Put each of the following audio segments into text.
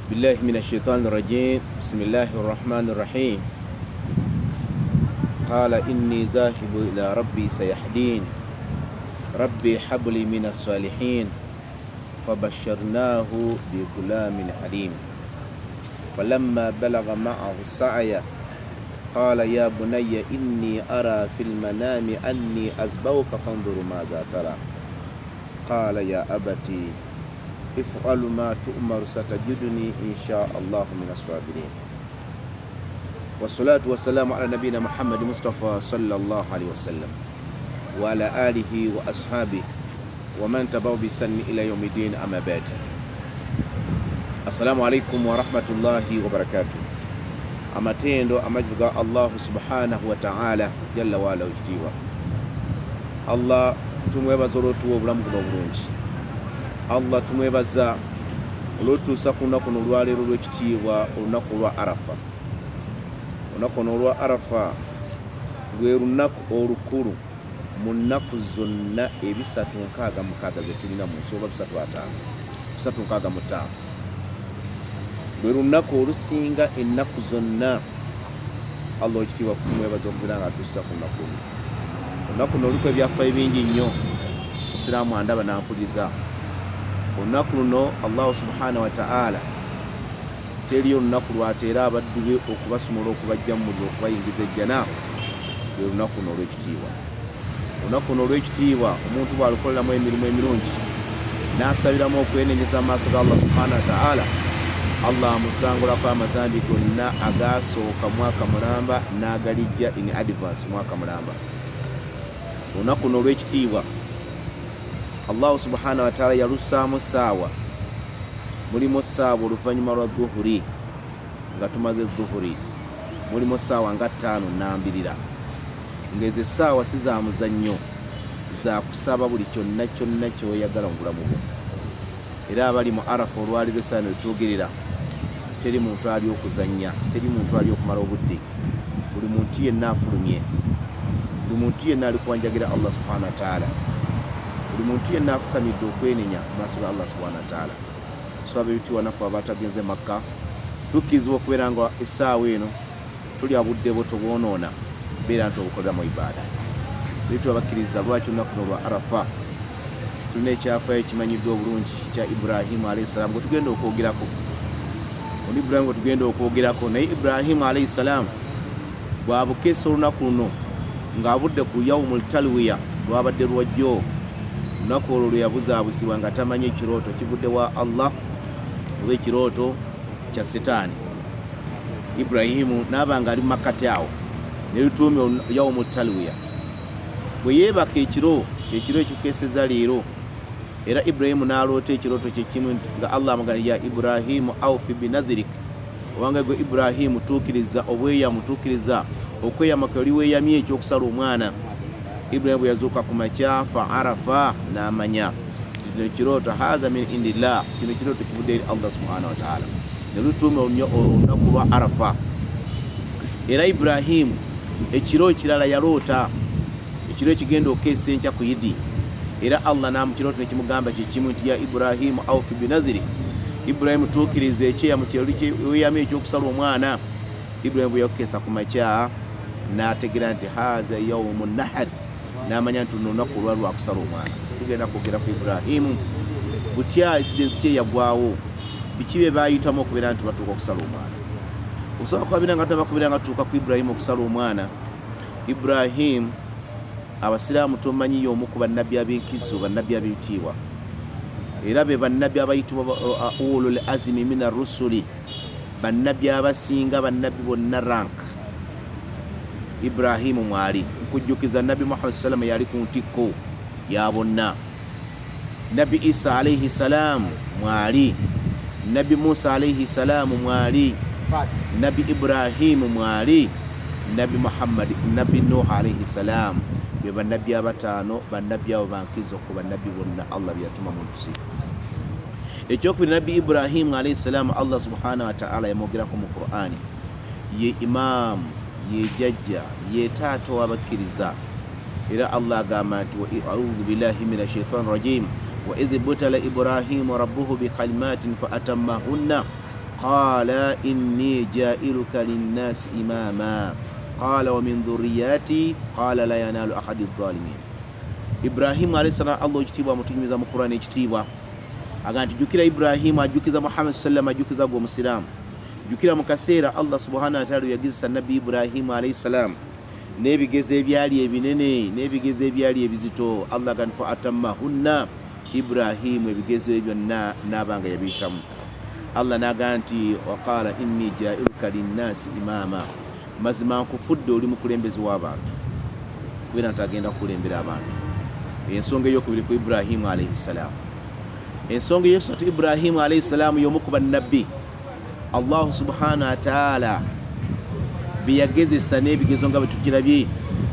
Billahi min ashaitani rajim bismillahi rahmani rahim qala inni zahibu ila rabbi sayahdin rabbi habli min assalihin fabasharnahu bigulamin halim falamma balagha ma'ahu sa'ya qala ya bunayya inni ara fi lmanami anni azbauka fandhuru madha tara qala ya abati ifalu ma tu'maru satajiduni insha allahu min assabirin. Wassalatu wassalamu ala nabiyina Muhammadi Mustafa sallallahu alaihi wasallam wa ala alihi wa ashabihi wa man tabahu bisanni ila yaumiddin, amma ba'd. Assalamu alaikum wa rahmatullahi wa barakatuh. Amatendo amajju ga Allahu subhanahu wa ta'ala jalla waala ekitiibwa. Allah tumwebaza olwotuwa obulamu buno obulungi. Allah tumwebaza olwotuusa ku lunaku no olwaleero olw'ekitiibwa, olunaku olwa Arafa. Olunaku ono olwa Arafa lwe lunaku olukulu mu nnaku zonna 366 ze tulina mu nsi, oba 350, 365. Lwe lunaku olusinga ennaku zonna. Allah ekitiibwa kumwebaza okubeera nga atuusa ku lunaku luno. Olunaku luno luliko ebyafaayo bingi nnyo. Musiraamu andaba nampuliriza, olunaku luno Allahu subhanahu wa ta'ala teriyo olunaku lwateera abaddu be okubasumula okubajja mu muliro okubayingiza ejjana lwe lunaku luno olw'ekitiibwa. Olunaku luno olw'ekitiibwa omuntu bw'alukoleramu emirimu emirungi n'asabiramu okwenenyeza mu maaso ga Allah subhanahu wa ta'ala, Allah amusangulako amazambi gonna agaasooka mwaka mulamba n'agalijja in advance mwaka mulamba. Olunaku luno olw'ekitiibwa Allahu subhanahu wa ta'ala yalussaamu ssaawa, mulimu ssaawa oluvannyuma lwa dhuhuri, nga tumaze dhuhuri mulimu ssaawa nga ttaano nnambirira, ng'ezo essaawa si za muzannyo, za kusaba buli kyonna kyonna ky'oyagala mu bulamu bwo. Era abali mu Arafa olwaleero essaawa eno wetwogerera, teri muntu ali okuzannya, teri muntu ali okumala obudde. Buli muntu yenna afulumye, buli muntu yenna ali kuwanjagira Allah subhanahu wa ta'ala, buli muntu yenna afukamidde okwenenya mu maaso ga Allah subhanahu wa ta'ala. So ab'ebitiibwa, naffe abatagenze Makka tukkirizibwa okubeera nga essaawa eno tulya budde bwo tobwonoona, beera nti obukoleramu ibaada. Baitu abakkiriza, lwaki olunaku luno lwa Arafa? Tulina ekyafaayo ekimanyiddwa obulungi kya Ibrahimu alaihi salaamu gwe tugenda okwogerako. Ono Ibrahimu gwe tugenda okwogerako, naye Ibrahimu alaihi salaamu bw'abukeesa olunaku luno ng'avudde ku yaumul talwiya, lwabadde lwajjo, olunaku olwo lwe yabuzaabuzibwa nga tamanyi ekirooto kivudde wa Allah oba ekirooto kya sitaani. Ibrahimu n'aba nga ali mu makkati awo ne lutuumya yaumu talwiya, bwe yeebaka ekiro kyekiro ekikukeeseza leero. Era Ibrahimu n'aloota ekirooto kye kimu nga Allah amugamba, ya Ibrahimu aufi binadhirik, obanga gwe Ibrahimu tuukiriza obweyamu, tuukiriza okweyama kwe oli weeyamye ekyokusala omwana. Ibrahimu bwe yazuuka ku makya, fa arafa, n'amanya nti kino ekirooto haatha min indillah, kino ekirooto kivudde eri Allah subhanahu wataala, ne lutuuma olunaku lwa Arafa. Era Ibrahimu ekiro ekirala yaloota ekiro ekigenda okukeesa enkya ku Idi, era Allah n'amukirooto nekimugamba kyekimu nti ya Ibrahimu aufi binadhirik, Ibrahimu tuukiriza ekyeyamu kyoli weeyamye ekyokusala omwana. Ibrahimu bwe yakukeesa ku makya n'ategera nti haza yaumu nahar, n'amanya nti luno olunaku olwali lwakusala omwana. Tugenda kwogera ku Ibrahimu butya, insidensi ki eyagwawo, biki bye baayitamu okubeera nti batuuka okusala omwana. Osobola kubabira nga tunaba kubeera nga tutuuka ku Ibrahimu okusala omwana. Ibrahimu abasiraamu tomanyi y'omu ku bannabbi ab'enkizo, bannabbi ab'ebitiibwa, era be bannabbi abayitibwa ulul azimi mina rusuli, bannabbi abasinga bannabbi bonna rank. Ibrahimu mwali. Nkujjukiza, Nabbi Muhammad salama yali ku ntikko ya bonna, Nabbi Isa alaihi salaamu mwali, Nabbi Musa alaihi salaamu mwali, Nabbi Ibrahimu mwali, Nabbi Muhammad, Nabbi Nuh alaihi salaamu, be bannabbi abataano. Bannabbi abo bankizo ku bannabbi bonna Allah bye yatuma mu nsi. Ekyokubiri, Nabbi Ibrahimu alaihi salaamu Allah subhanahu wataala yamwogerako mu Qur'ani, ye imaamu, ye jajja, ye taata w'abakkiriza. Era Allah agamba nti, audhu billahi min ashaitani rajim, wa idh butala Ibrahimu rabbuhu bikalimatin fa atammahunna. Qala inni jailuka linnasi imama qala wa min dhurriyati qala la yanalu ahadi dhalimin. Ibrahimu alayhi salam, Allah ekitiibwa amutunyumiza mu Qur'an ekitiibwa, aga nti jjukira Ibrahimu, ajjukiza Muhammad sallam, ajjukiza gwe omusiraamu, jjukira mu kaseera Allah subhanahu wataala yagezesa Nabbi Ibrahimu alayhi salam n'ebigezo ebyali ebinene n'ebigezo ebyali ebizito. Allah aga nti fa atammahunna Ibrahimu, ebigezo ebyo byonna n'aba nga yabiyitamu. Allah n'agamba nti waqala inni jailuka linnasi imaama, mazima nkufudde oli mukulembeze w'abantu, kubeera nti agenda kukulembera abantu. Ensonga eyokubiri ku Ibrahimu alaihi ssalaamu. Ensonga eyokusatu, Ibrahimu alaihi ssalaamu y'omu ku bannabbi Allahu subhanahu wataala beyagezesa n'ebigezo nga bwe tukirabye,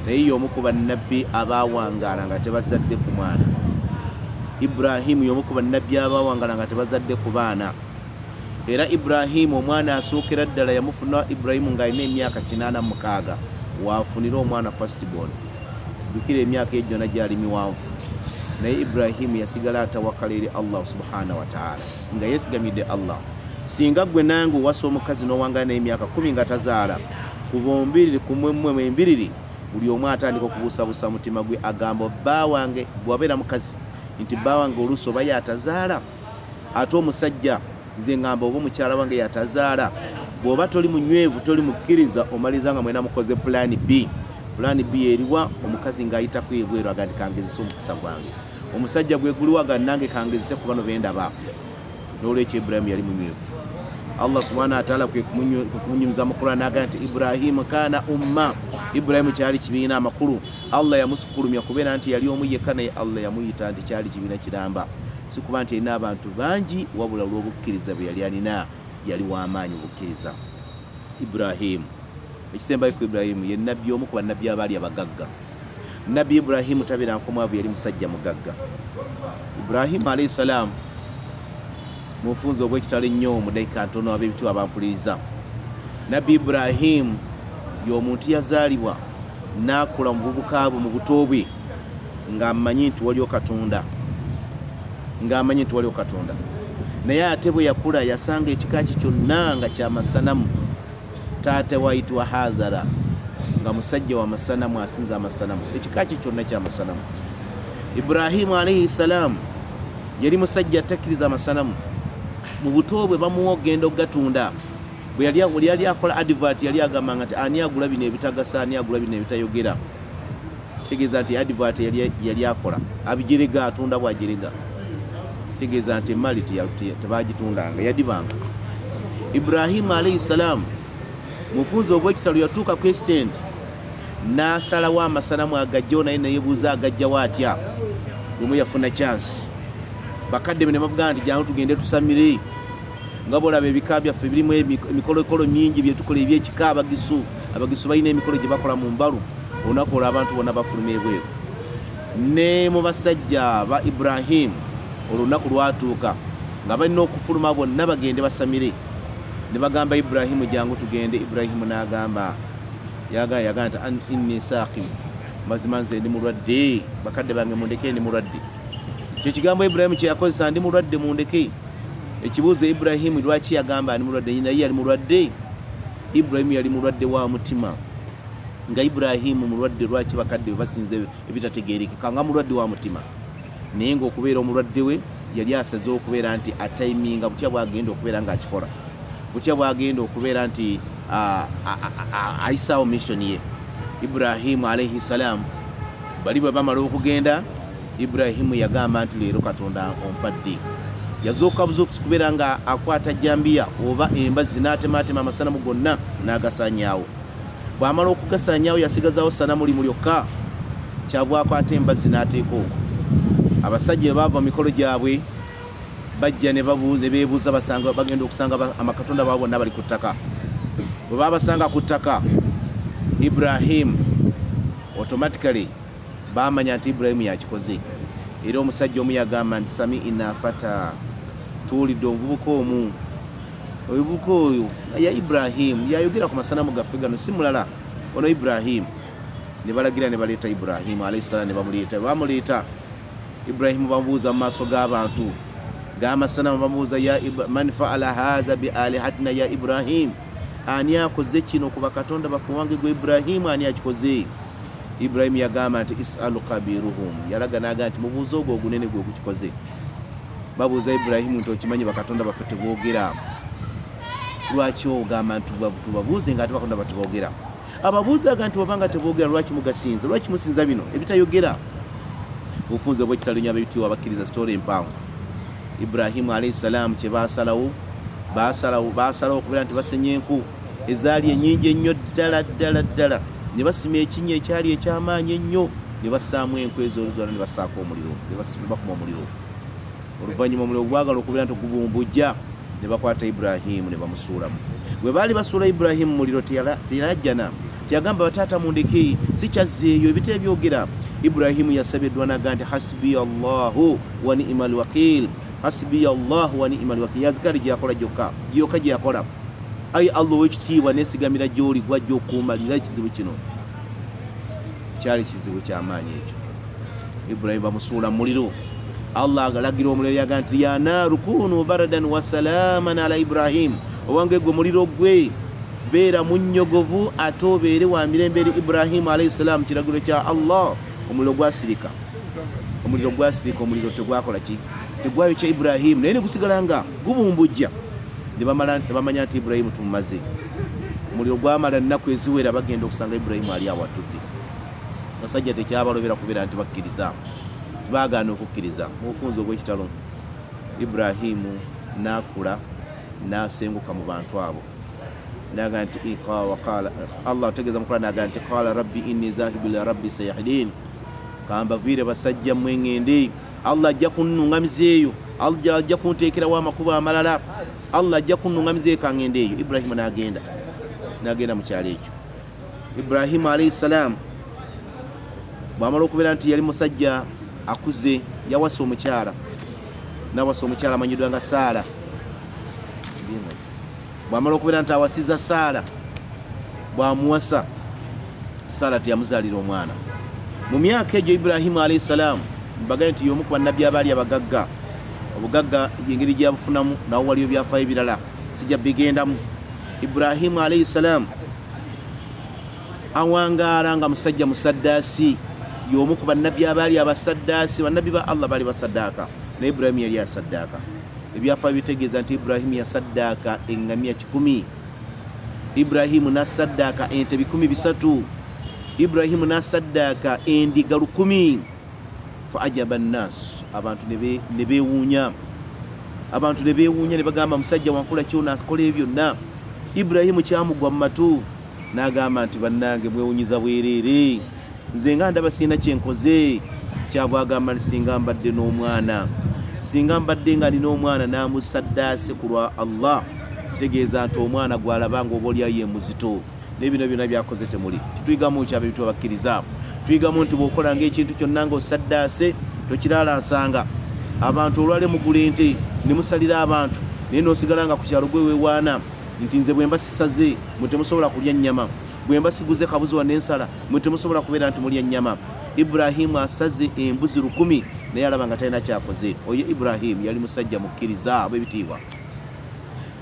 naye y'omu ku bannabbi abaawangaala nga tebazadde ku mwana. Ibrahimu y'omu ku bannabbi abaawangaala nga tebazadde ku baana. Era Ibrahimu omwana asookera ddala yamufuna Ibrahimu ng'alina emyaka 86, waafunira omwana first born. Jjukira emyaka egyo gyonna gyali miwanvu, naye Ibrahimu yasigala atawakala eri Allah subhanahu wataala nga yeesigamidde Allah. Singa ggwe nange owasa omukazi n'owangaala naye emyaka 10 nga tazaala, ku bombiriri ku mmwe mwembiriri buli omu atandika okubuusabuusa mutima gwe, agamba bba wange, bw'abeera mukazi nti bba wange oluusi oba yatazaala, ate omusajja nze ngamba oba omukyala wange yatazaala. Bw'oba toli munywevu, toli mukkiriza, omaliriza nga mwena mukoze pulaani B. Pulaani B eriwa? Omukazi ng'ayitako ebweru aga nti kangezese omukisa gwange, omusajja gwe guliwa ga nange kangezese ku bano bendaba. N'olwekyo Iburahimu yali munywevu. Allah subhanahu wataala kwe kumunyumiza mu Quran n'agamba nti Ibrahimu kaana umma, Iburahimu kyali kibiina. Amakulu, Allah yamusukulumya kubeera nti yali omu yekka, naye Allah yamuyita nti kyali kibiina kiramba, si kuba nti yalina abantu bangi, wabula olw'obukkiriza bwe yali alina, yali w'amaanyi obukkiriza. Ibrahimu, ekisembayo ku Ibrahimu, ye nabbi omu ku bannabbi abaali abagagga. Nabbi Ibrahimu tabeera nkomwavu, yali musajja mugagga. Ibrahimu alaihi salaamu, munfunza obwekitalo ennyo mu dakiika ntono, ab'ebitiibwa abampuliriza, Nabbi Ibrahimu y'omuntu yazaalibwa n'akula mu buvubuka bwe, mu buto bwe, ng'amanyi nti waliwo Katonda, ng'amanyi nti waliwo Katonda. Naye ate bwe yakula yasanga ekika kye kyonna nga kyamasanamu. Taata we ayitibwa Hadhara nga musajja wa masanamu, asinza amasanamu, ekika kye kyonna kyamasanamu. Ibrahimu alaihi salaamu yali musajja attakkiriza amasanamu. Mu buto bwe bamuwa okugenda okugatunda. Bwe yali akola advert yali agambanga nti ani agula bino ebitagasa, ani agula bino ebitayogera? Kitegeeza nti advert yali akola abijerega, atunda bwajerega, kitegeeza nti emali tebagitundanga, yadibanga. Ibrahimu alaihi salaamu mufunzi obwekitalo yatuuka ku extent n'asalawo amasanamu agajjawo, naye neyebuuza agajjawo atya. Lumu yafuna chance, bakadde be ne bamugamba nti jangu tugende tusamire, nga bwolaba ebika byaffe birimu emikolokolo mingi byetukola ebyekika. Abagisu balina emikolo gye bakola mu mbalu, olunaku olwo abantu bonna bafuluma ebweru. Ne mu basajja ba Ibrahimu olunaku lwatuuka nga balina okufuluma bonna bagende basamire, ne bagamba Ibrahimu jangu tugende. Ibrahimu n'agamba, yagamba nti inni saqim, mazima nze ndi mulwadde, bakadde bange mundeke, ndi mulwadde. Kyekigambo Ibrahimu kyeyakozesa, ndi mulwadde mundeke. Ekibuuzo, Ibrahimu lwaki yagamba ndi mulwadde? Naye yali mulwadde. Ibrahimu yali mulwadde wa mutima. Nga Ibrahimu mulwadde, lwaki bakadde be basinza ebitategeerekeka nga mulwadde wa mutima? Naye ng'okubeera omulwadde we yali asazeewo okubeera nti atayiminga butya bwagenda okubeera ng'akikola, butya bwagenda okubeera nti ayisaawo mission ye. Ibrahimu alaihi salaamu, bali bwe bamala okugenda, Ibrahimu yagamba nti leero Katonda ompadde. Yazuukuka buzuukusi kubeera nga akwata jambiya oba embazzi n'atemaatema amasanamu gonna n'agasaanyaawo. Bw'amala okugasaanyaawo yasigazawo sanamu limu lyokka, kyava akwata embazzi n'ateeka okwo. Abasajja bwe baava mu mikolo gyabwe bajja ne beebuuza, basanga bagenda okusanga amakatonda baabwe bonna bali ku ttaka. Bwe baabasanga ku ttaka, Ibrahimu automatically baamanya nti Ibulayimu yakikoze. Era omusajja omu yagamba nti samiina fata, tuwulidde omuvubuka omu, omuvubuka oyo ya Iburahimu yayogera ku masanamu gaffe gano, si mulala ono Iburahimu. Ne balagira ne baleeta Iburahimu alayhi salaam, ne bamuleeta. Bamuleeta Iburahimu, bamubuuza mu maaso g'abantu. G'amasanamu bamubuuza, ya man faala haza bi alihatina ya Ibrahim, ani akoze kino ku bakatonda baffe wange gwe Ibrahimu, ani akikoze? Ibrahimu yagamba nti isalu kabiruhum, yalaga naga nti mubuuze ogwo ogunene gwe gukikoze. Babuuza Ibrahimu nti okimanyi bakatonda baffe teboogera, lwaki ogamba nti tubabuuze nga ate bakatonda baffe teboogera? Ababuuzaga nti wabanga teboogera lwaki mugasinza, lwaki musinza bino ebitayogera? Obufunze obwekitalo nyo abebitiibwa abakkiriza, sitoola empanvu. Ibrahimu alaihi salaamu kyebasalawo, basalawo basalawo okubeera nti basenya enku ezaali enyingi ennyo ddala ddala ddala, ne basima ekinnya ekyali ekyamaanyi ennyo, ne bassaamu enku ezo zona, ne bassaako omuliro, ne bakuma omuliro. Oluvannyuma omuliro gwagala okubeera nti gubumbujja, ne bakwata Ibrahimu ne bamusuulamu. Bwe baali basuula Ibrahimu mu muliro, teyalajjana, teyagamba bataata mundeke sikyazzeeyo, ebita ebyogera. Ibrahimu yasabye eddwa naga nti hasbiya Allahu wa ni'mal wakiil, hasbiya Allahu wa ni'mal wakiil. Yazikali gye yakola gyokka gyokka gye yakola. Ayi Allah ow'ekitiibwa, neesigamira gy'oli, gwajja okuumalira ekizibu kino. Kyali kizibu kyamaanyi ekyo. Ibrahimu bamusuula mu muliro. Allah agalagira omuliro, yaga nti ya naaru kunu baradan wa salaaman ala Ibrahim, owange gwe muliro gwe beera munnyogovu ate obeere wa mirembe eri Ibrahimu alaihi salaamu. Kiragiro kya Allah. Omuliro gwasirika, omuliro gwasirika, omuliro tegwakola ki, tegwayokya Ibrahimu, naye ne gusigala nga gubumbujja. Ne bamanya nti Ibrahimu tumumaze. Omuliro gwamala ennaku eziwera, bagenda okusanga Ibrahimu ali awatudde. Basajja tekyabalobera kubeera nti bakkiriza, baagaana okukkiriza. Mu bufunze obw'ekitalo, Ibrahimu n'akula n'asenguka mu bantu abo, naga nti waqala Allah ategeeza mukula, naga nti qala rabbi inni zahibu ila rabbi sayahdin, kambaviire basajja mmwe ŋŋende, Allah ajja kunnuŋŋamiza eyo, Allah ajja kunteekerawo amakubo amalala, Allah ajja kunnuŋŋamiza eyo, kaŋŋende eyo. Ibrahimu n'agenda, n'agenda mu kyalo ekyo. Ibrahimu alaihi salaamu bw'amala okubeera nti yali musajja akuze, yawasa omukyala, nawasa omukyala amanyiddwa nga Saala. Bw'amala okubeera nti awasiza Saala, bw'amuwasa Saala teyamuzaalira omwana mu myaka egyo. Ibrahimu alaihi salaamu mbagaye nti y'omu ku bannabbi abaali abagagga. Obugagga engeri gyabufunamu nawo waliyo byafaayo ebirala, sijja bigendamu. Ibrahimu alaihi salaamu awangaala nga musajja musaddaasi, y'omu ku bannabbi abaali abasaddaasi. Bannabbi ba Allah baali basaddaaka, naye Ibrahimu yali asaddaaka. Ebyafaayo bitegeeza nti Ibrahimu yasaddaaka eŋŋamya 100, Ibrahimu n'asaddaaka ente 300, Ibrahimu n'asaddaaka endiga 1000. Fa ajaba nnaasu, abantu ne beewuunya, abantu ne beewuunya, ne bagamba musajja wankula kyona akola ebyo byonna. Ibrahimu kyamugwa mu matu n'agamba nti bannange mwewunyiza bwereere, nze nga ndaba sirina kyenkoze. Kyava agamba nti singa mbadde n'omwana, singa mbadde nga nina omwana n'amusaddaase ku lwa Allah. Kitegeeza nti omwana gw'alaba nga oba olyayo ye muzito, naye bino byonna byakoze temuli kituyigamu kyaba ebitwa bakkiriza. Tuyigamu nti bw'okolanga ekintu kyonna nga osaddaase tokiralansanga. Abantu olwale mugula ente ne musalira abantu, naye n'osigala nga ku kyalo gwe weewaana nti nze bwe mba sisaze mwe temusobola kulya nnyama, bwe mba siguze kabuzi wa n'ensala mwe temusobola kubeera nti mulya nnyama. Ibrahimu asaze embuzi 1000 naye alaba nga talina kyakoze. Oyo Ibrahimu yali musajja mukkiriza ab'ebitiibwa.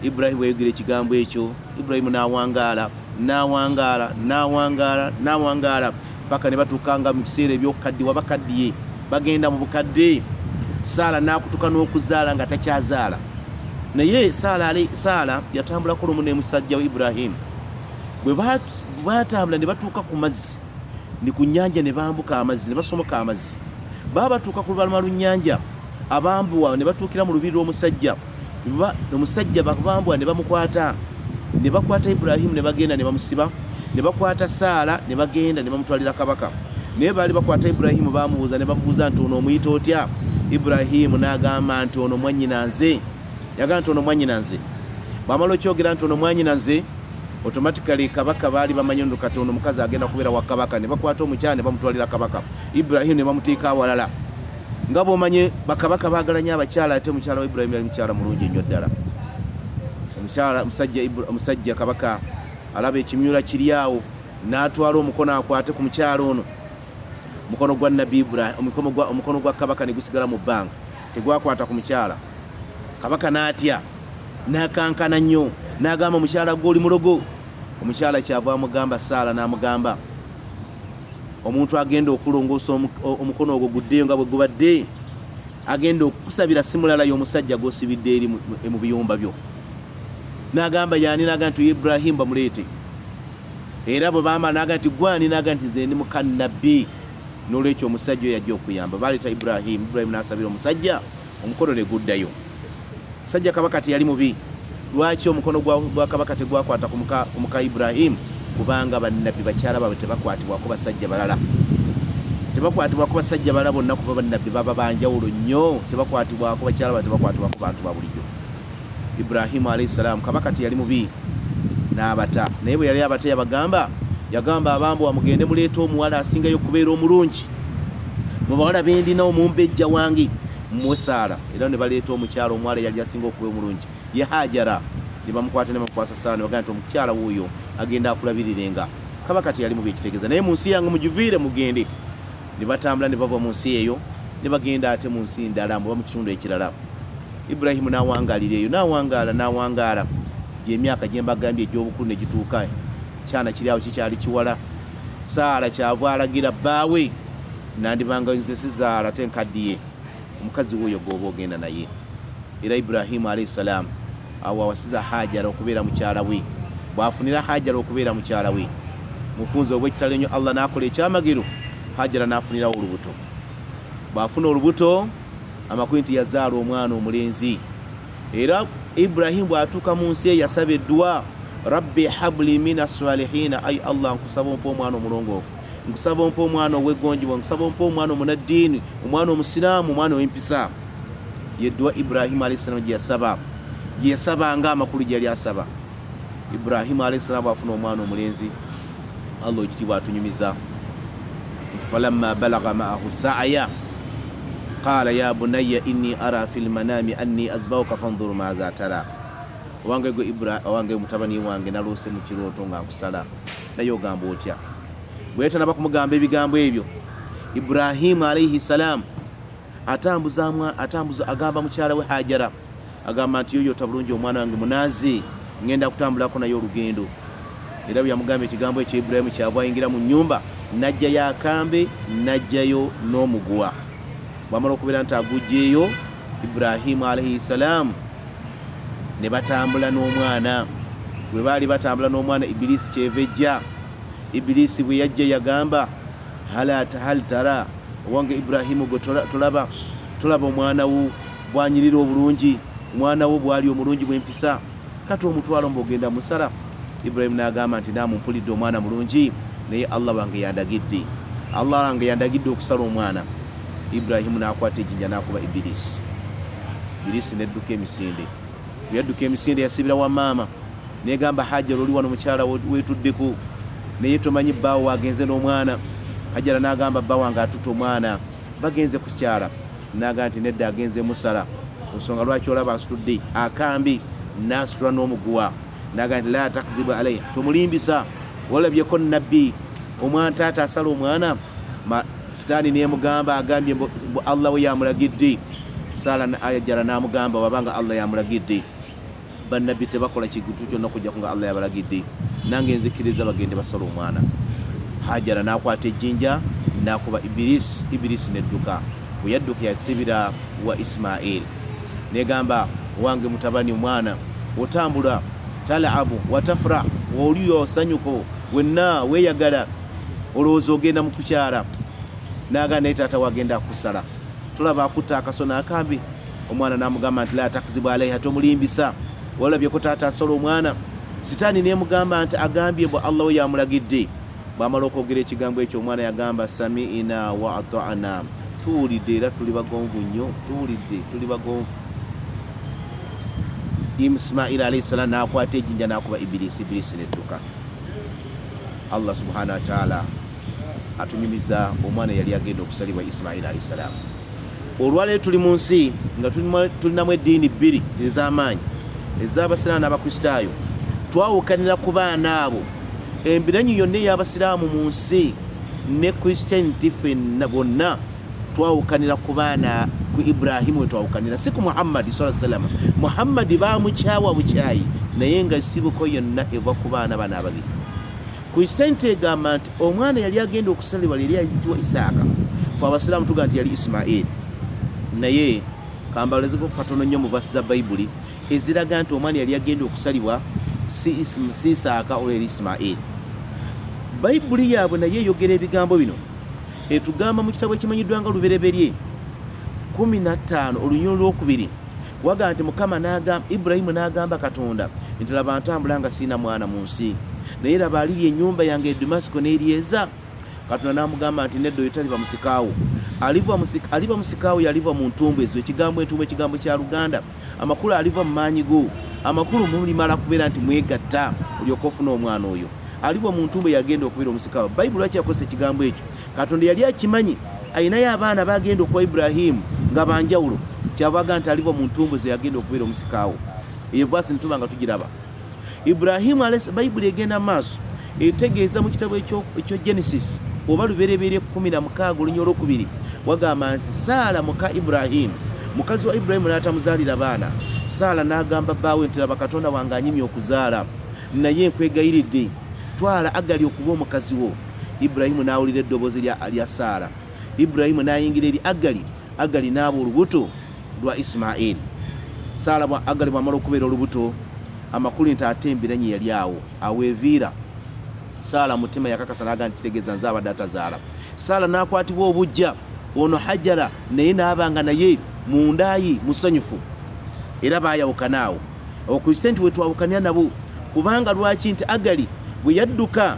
Ibrahimu bwe yayogera ekigambo ekyo, Ibrahimu n'awangaala, n'awangaala, n'awangaala, n'awangaala paka ne batuuka nga mu biseera eby'okukaddiwa, bakaddiye, bagenda mu bukadde. Saala n'akutuka n'okuzaala nga takyazaala. Naye Saala yatambulako lumu ne musajja we Ibrahimu. Bwe batambula ne batuuka ku mazzi, ni ku nnyanja, ne bambuka amazzi, ne basomoka amazzi. Baba batuuka ku lubalama lw'ennyanja, abambuwa ne batuukira mu lubiri lw'omusajja. Omusajja bambuwa ne bamukwata, ne bakwata Ibrahimu ne bagenda ne bamusiba, ne bakwata Saala ne bagenda ne bamutwalira kabaka. Naye baali bakwata Ibrahimu, bamubuuza ne bamubuuza nti ono omuyita otya? Ibrahimu n'agamba nti ono mwannyina nze. Yagamba nti ono mwannyina nze. Bw'amala okyogera nti ono mwannyina nze, automatically kabaka baali bamanyi nti kati ono omukazi agenda kubeera wa kabaka. Ne bakwata omukyala ne bamutwalira kabaka, Ibrahimu ne bamuteeka awalala. Nga bw'omanye bakabaka baagala nnyo abakyala, ate omukyala wa Ibrahimu yali mukyala mulungi nnyo ddala. Omukyala omusajja kabaka alaba ekimyula kiri awo, n'atwala omukono akwate ku mukyala ono. Omukono gwa nabbi Ibrahim, omukono gwa kabaka ne gusigala mu bbanga, tegwakwata ku mukyala. Kabaka n'atya, n'akankana nnyo, n'agamba, "Mukyala gwe oli mulogo." Omukyala kyava amugamba, Saala n'amugamba, "Omuntu agenda okulongoosa omukono ogwo guddeyo nga bwe gubadde, agenda okukusabira si mulala, y'omusajja gw'osibidde eri mu biyumba byo." N'agamba, "Yani?" N'agamba nti, "Ibrahimu, bamuleete." Era bwe bamala, n'agamba nti, "Gwani?" N'agamba nti, "Nze ndi mukannabbi, n'olwekyo omusajja oyo ajja okuyamba." Baleeta Ibrahimu. Ibrahimu n'asabira omusajja, omukono ne guddayo. Musajja kabaka teyali mubi. Lwaki omukono gwa kabaka tegwakwata ku muka Ibrahimu? Kubanga bannabbi bakyala baabwe tebakwatibwako basajja balala, tebakwatibwako basajja balala bonna, kuba bannabbi baba banjawulo nnyo, tebakwatibwako bakyala baabwe, tebakwatibwako bantu ba bulijjo. Ibrahimu alaihi salaamu, kabaka teyali mubi, n'abata. Naye bwe yali abata, yabagamba, yagamba abambowa, "Mugende muleete omuwala asingayo okubeera omulungi mu bawala bendina, omumbejja wange, muwe Saala." Era ne baleeta omukyala, omuwala yali asinga okuba omulungi ye Hajara, ne bamukwata ne bamukwasa Saala, ne bagamba nti, "Omukyala wuuyo agenda akulabirirenga." Kabaka teyali mubi, ekitegeeza. Naye mu nsi yange mugiviire, mugende. Ne batambula ne bava mu nsi eyo ne bagenda ate mu nsi ndala, muba mu kitundu ekirala. Iburahimu n'awangaalira eyo, n'awangaala, n'awangaala gyemyaka gye mbagambye egy'obukulu ne gituuka. Kyana kiri awo kikyali kiwala. Saala kyava alagira bbaawe, "Nandibanga nze sizaala, ate nkaddiye, omukazi wuuyo gw'oba ogenda naye." Era Iburahimu alaihi salaamu awo awasiza Hajara okubeera mukyala we. Bw'afunira Hajara okubeera mukyala we, mufunze obw'ekitalo ennyo, Allah n'akola ekyamagero, Hajara n'afunirawo olubuto. Bw'afuna olubuto, amakulu nti yazaala omwana omulenzi. Era Iburahimu bw'atuuka mu nsi eyo, yasaba eddwa, "Rabbi habli mina salihina." Ai Allah, nkusaba ompa omwana omulongoofu, nkusaba ompa omwana ow'eggonjebwa, nkusaba ompa omwana omunaddiini, omwana omusiraamu, omwana ow'empisa. Yeddwa Iburahimu alaihi salaamu gye yasaba, gye yasabanga, amakulu gye yali asaba. Iburahimu alaihi salaamu bw'afuna omwana omulenzi, Allah ekitiibwa atunyumiza nti, "Falamma balaga maahu saaya qala ya bunaya inni ara fi lmanami anni azbauka fanzuru maza tara." Owange gwe Ibra, owange mutabani wange, naloose mu kirooto nga nkusala, naye ogamba otya? Bwe yatanaba kumugamba ebigambo ebyo, Ibrahimu alaihi salaamu atambuza, agamba mukyala we Hajara, agamba nti, "Yoyota bulungi omwana wange, munaazi, ngenda kutambulako naye olugendo." Era bwe yamugamba ekigambo ekyo, Iburahimu kyava ayingira mu nnyumba, n'ajjayo akambe, n'ajjayo n'omuguwa. Bwamala okubeera nti agugjeeyo, Iburahimu alaihi salaamu ne batambula n'omwana. Bwe baali batambula n'omwana, Ibilisi kyeva ejja. Ibilisi bwe yajja, yagamba, "Hal tara, owange Iburahimu, gwe tolaba, tolaba omwana wo bwanyirira obulungi, omwana wo bwali omulungi bwempisa? Kati omutwalo mbaogenda musala." Iburahimu n'agamba nti, "Naamu, mpulidde omwana mulungi, naye Allah wange yandagidde, Allah wange yandagidde okusala omwana." Iburahimu n'akwata ejjinja n'akuba Ibilisi. Ibilisi nedduka emisinde. Bwe yadduka emisinde, yasibira wa maama, negamba, "Hajara, oli wano mukyala wetuddeko, naye tomanyi bbaawo wagenze n'omwana." Hajara n'agamba, "Bba wange atutte omwana, bagenze kukyala." N'agamba nti, "Nedda, agenze musala, ensonga lwaki olaba asitudde akambi n'asitula n'omuguwa." N'agamba nti, "La takzibu alaiha, tomulimbisa, walabyeko nabbi omwana taata asala omwana?" Sitaani nemugamba, agambye mbu Allah we yamulagidde. Sala Hajara n'amugamba, wabanga Allah yamulagidde, bannabbi tebakola kintu kyonna kujjako nga Allah yabalagidde, nange nzikiriza bagende basala omwana. Hajara n'akwata ejjinja n'akuba Ibilisi. Ibilisi nedduka. Bwe yadduka, yasibira wa Ismail, negamba, "Wange mutabani, omwana otambula, talabu watafrah, oli osanyuko wenna weeyagala, olowooza ogenda mu kukyala." Naga, "Naye taata wagenda akusala, tulaba akutta akaso n'akambi." Omwana n'amugamba nti, "La takzibu alaiha, tomulimbisa, walabyeko taata asala omwana?" Sitaani nemugamba nti, "Agambye bwe Allah we yamulagidde." Bwamala okwogera ekigambo ekyo, omwana yagamba, "Samiina wa atana, tuwulidde era tuli bagonvu nnyo, tuwulidde, tuli bagonvu." Ismail alaihi salam n'akwata ejjinja n'akuba Ibilisi. Ibilisi nedduka. Allah subhanahu wataala atunyumiza omwana yali agenda okusalibwa, Ismail alaihi salam. Olwaleero tuli mu nsi nga tulinamu eddiini bbiri ez'amaanyi, ez'abasiraamu n'Abakristaayo. Twawukanira ku baana abo. Embiranyi yonna ey'abasiraamu mu nsi ne Christianity, ffenna bonna twawukanira ku baana. Ku Ibrahimu wetwawukanira, si ku Muhammadi sa salama. Muhammadi bamukyawa bukyayi, naye nga sibuko yonna eva ku baana bano ababiri. Kristenity egamba nti omwana yali agenda okusalibwa lyeri ayitibwa Isaaka. Fe abasiraamu tuga nti yali Isimairi. Naye kambalezeko katono nnyo mu vasi za Bayibuli eziraga nti omwana yali agenda okusalibwa si Isaaka olwo yali Isimairi. Bayibuli yaabwe naye eyogera ebigambo bino, etugamba mu kitabo ekimanyiddwa nga Lubereberye 15 olunyolo lwokubiri, waga nti Mukama n'agamba Ibulayimu n'agamba Katonda nti, laba ntambula nga siina mwana mu nsi, naye laba alirya ennyumba yange e Damasiko n'eryeza. Katonda n'amugamba nti, nedda, oyo taliba musikaawo, aliba musikaawo yaliva mu ntumbu ezo. Ekigambo entumbu ekigambo kya Luganda, amakulu aliva mu maanyi go, amakulu mulimala kubeera nti mwegatta olyoka ofuna omwana. Oyo aliva mu ntumbu yagenda okubeera omusikaawo. Bayibuli lwaki yakozesa ekigambo ekyo? Katonda yali akimanyi ayinayo abaana bagenda okuwa Ibulahimu nga banjawulo, kyavaga nti aliva mu ntumbu ezo yagenda okubeera omusikaawo. Eyo vaasi nituba nga tugiraba Ibulahimu. Bayibuli egenda maaso etegeeza mu kitabo ekyo Genesis oba Lubereberye 16 olunya olwokubiri, wagamba nti Saala muka Ibulahimu, mukazi wa Ibulahimu, n'atamuzaalira baana. Saala n'agamba bbaawe nti, laba Katonda wange anyimye okuzaala, naye nkwegayiridde twala Agali okuba omukazi wo. Ibulayimu n'awulira eddoboozi lya Saala. Ibulayimu n'ayingira eri Agali, Agali n'aba olubuto lwa Isimaeri. Saala Agali bw'amala okubeera olubuto, amakulu nti ate embiranye yali awo aweeviira. Saala mutima yakakasa n'agaa nti kitegeeza nze abadde atazaala. Saala n'akwatibwa obujja ono Hajara, naye n'abanga naye mu ndaayi musanyufu, era baayawukana awo. Okrise nti wetwawukanira nabo, kubanga lwaki nti Agali bwe yadduka,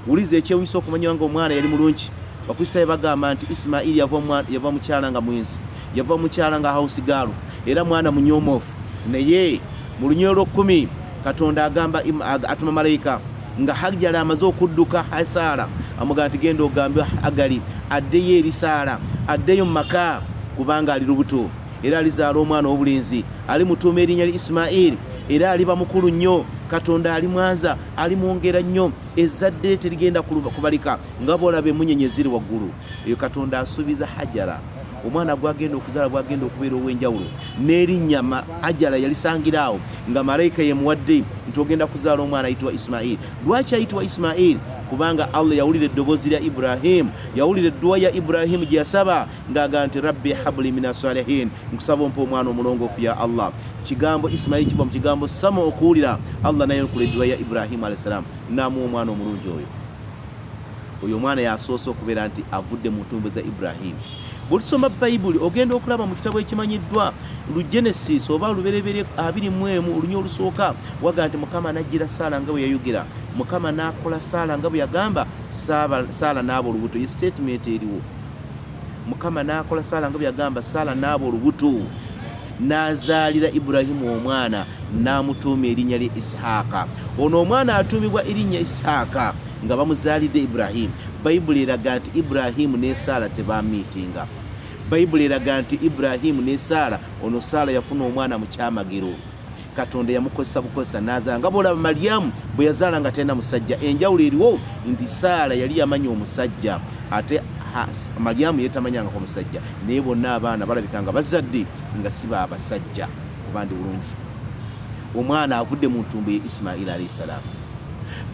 wuliza ekyewunyisa okumanya nga omwana yali mulungi. Bakristaayo bagamba nti Isimairi yava mukyala nga mwenzi, yava mukyala nga house girl, era mwana munyomoofu. Naye mu lunyolo lw'okkumi Katonda agamba, atuma malayika nga Hajara amaze okudduka Saala, amugamba nti genda ogambe Agali addeyo eri Saala, addeyo mu maka, kubanga ali lubuto era alizaala omwana ow'obulenzi, alimutuuma erinnya lya Isimairi, era aliba mukulu nnyo. Katonda alimwaza, alimwongera nnyo, ezzadde terigenda kubalika nga bwolaba emunyenye ziri waggulu. Eyo Katonda asuubiza Hajara omwana gwagenda okuzaala bwagenda okubeera ow'enjawulo, n'erinnya Hajara yalisangira awo nga malayika yemuwadde nti ogenda kuzaala omwana ayitibwa Isimairi. Lwaki ayitibwa Isimairi? Kubanga Allah yawulira eddoboozi lya Iburahimu, yawulira edduwa ya Iburahimu gye yasaba ng'agamba nti rabbi habuli mina salihin, nkusaba ompa omwana omulongoofu ya Allah. Kigambo Isimairi kiva mu kigambo sama, okuwulira. Allah nayanukula edduwa ya Iburahimu alaih salam, n'amuwa omwana omulungi oyo. Oyo omwana yasoose okubeera nti avudde mu ntumbu za Iburahimu. Bwetusoma Bayibuli ogenda okulaba mu kitabo ekimanyiddwa Lugenesis oba Lubereberye 21 olunya olusooka, waga nti Mukama n'ajjira Saala nga bwe yayogera, Mukama n'akola Saala nga bwe yagamba, Saala n'aba olubuto. Ye statement eriwo, Mukama n'akola Saala nga bwe yagamba, Saala n'aba olubuto n'azaalira Iburahimu omwana, n'amutuuma erinnya lye Isihaaka. Ono omwana atuumibwa erinnya Isihaaka nga bamuzaalidde Iburahimu. Bayibuli eraga nti Iburahimu ne Saala tebamiitinga. Bayibuli eraga nti Iburahimu ne Saala, ono Saala yafuna omwana mu kyamagero. Katonda yamukozesa bukozesa n'azaala, nga bw'olaba Malyamu bwe yazaala nga talina musajja. Enjawulo eriwo nti Saala yali yamanya omusajja, ate Malyamu ye tamanyangako musajja, naye bonna abaana balabika nga bazadde nga si baabasajja. Oba ndi bulungi? Omwana avudde mu ntumbu ye Isimaili alaihi salaamu.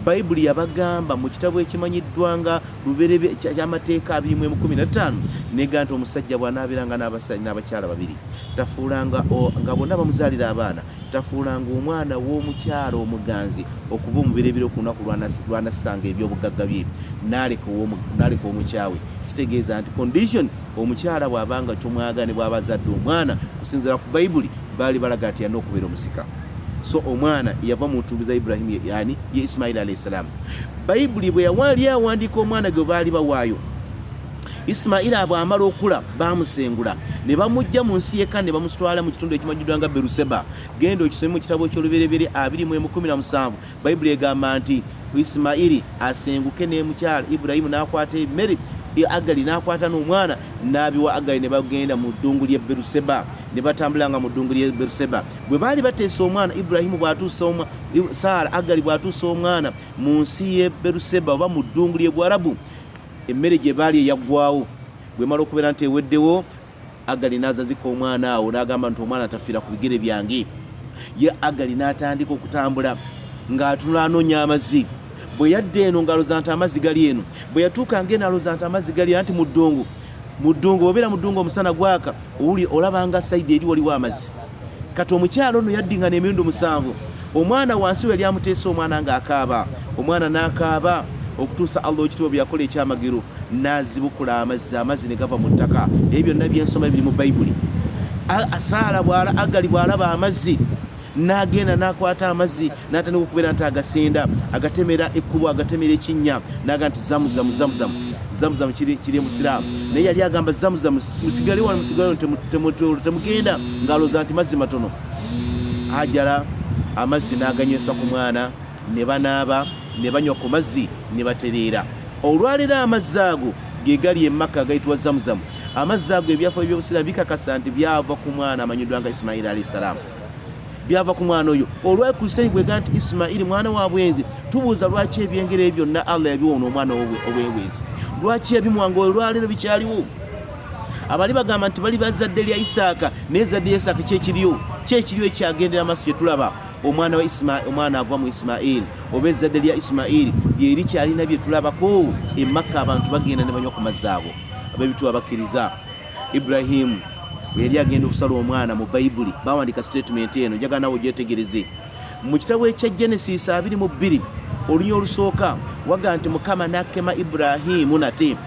Bayibuli yabagamba mu kitabo ekimanyiddwa nga Lubereberye ky'Amateeka 21:15, nega nti omusajja bw'anaabeeranga n'abakyala babiri, tafuulanga nga bonna bamuzaalira abaana, tafuulanga omwana w'omukyala omuganzi okuba omubereberye ku lunaku lw'anassanga eby'obugagga bye, n'aleka omukyawe. Kitegeeza nti condition, omukyala bw'aba nga tomwagala ne bw'aba azadde omwana, kusinziira ku Bayibuli baali balaga nti yalina okubeera omusika. So omwana yava mu ntumbi za Ibulahimu yani ye Isimaili alaihi salaamu. Bayibuli bwe yawali awandiika omwana gwe baali bawaayo Isimaili, bw'amala okula baamusengula ne bamujja mu nsi yeka ne bamutwala mu kitundu ekimanyiddwa nga Beruseba. Genda okisome mu kitabo ky'Olubereberye 21:17. Bayibuli egamba nti Isimaili asenguke ne mukyala Ibulayimu n'akwata emmere, Agali n'akwata n'omwana n'abiwa Agali, ne bagenda mu ddungu ly'e Beruseba, ne batambula nga mu ddungu ly'e Beruseba. Bwe baali bateesa omwana, Ibulayimu bw'atuusa Saala, Agali bw'atuusa omwana mu nsi y'e Beruseba oba mu ddungu ly'e Bwarabu, emmere gye baali eyaggwawo. Bwemala okubeera nti eweddewo, Agali n'azazika omwana awo n'agamba nti omwana tafiira ku bigere byange. Ye Agali n'atandika okutambula ng'atunula anoonya amazzi. Bwe yadda eno ng'alowooza nti amazzi gali eno, bwe yatuuka ng'eno alowooza nti amazzi gali anti mu ddungu. Mu ddungu obeera mu ddungu omusana gwaka, owuli olaba nga sayidi eri waliwo amazzi. Kati omukyala ono yaddingana emirundi musanvu. Omwana wansi we yali amuteese omwana ng'akaaba. Omwana n'akaaba okutuusa Allah ow'ekitiibwa bwe yakola ekyamagero n'azibukula amazzi, amazzi ne gava mu ttaka. Ebyo byonna bye nsoma biri mu Bayibuli. Saala bw'ala Agali bw'alaba amazzi n'agenda n'akwata amazzi n'atandika okubeera nti agasenda agatemera ekkubo agatemera ekinnya n'agamba nti zamuzamu zamuzamu zamuzamu kiri kiri musiraamu naye yali agamba zamuzamu musigale wano musigale wano temugenda ng'alowooza nti mazzi matono Hajara amazzi n'aganywesa ku mwana ne banaaba ne banywa ku mazzi ne batereera. Olwaleero amazzi ago ge gali e Makka agayitibwa Zamuzamu. Amazzi ago ebyafaayo by'Obusiraamu bikakasa nti byava ku mwana amanyiddwa nga Ismail alayhi salaam. Byava ku mwana oyo. Olwa Kristani bwega nti Ismail mwana wa bwenzi, tubuuza lwaki ebyengera ebyo byonna Allah yabiwa ono omwana ow'ebwenzi? Lwaki yabimuwa nga olwaleero bikyaliwo? Abali bagamba nti bali bazadde lya Isaaka, naye ezzadde lya Isaaka kyekiriyo, kyekiriyo ekyagendera maaso kye tulaba. Omwana wa Isma, omwana ava mu Ismail oba ezzadde lya Ismail lyerikyalina bye tulabako e Makka. Abantu bagenda ne banywa ku mazzi ago. Ab'ebituwa bakkiriza Ibrahimu bwe yali agenda okusala omwana. Mu Bayibuli bawandika statement eno, njagala nawe ogyetegereze. Mu kitabo ekya Genesis 22 olunya olusooka waga nti Mukama n'akema Ibrahimu nate.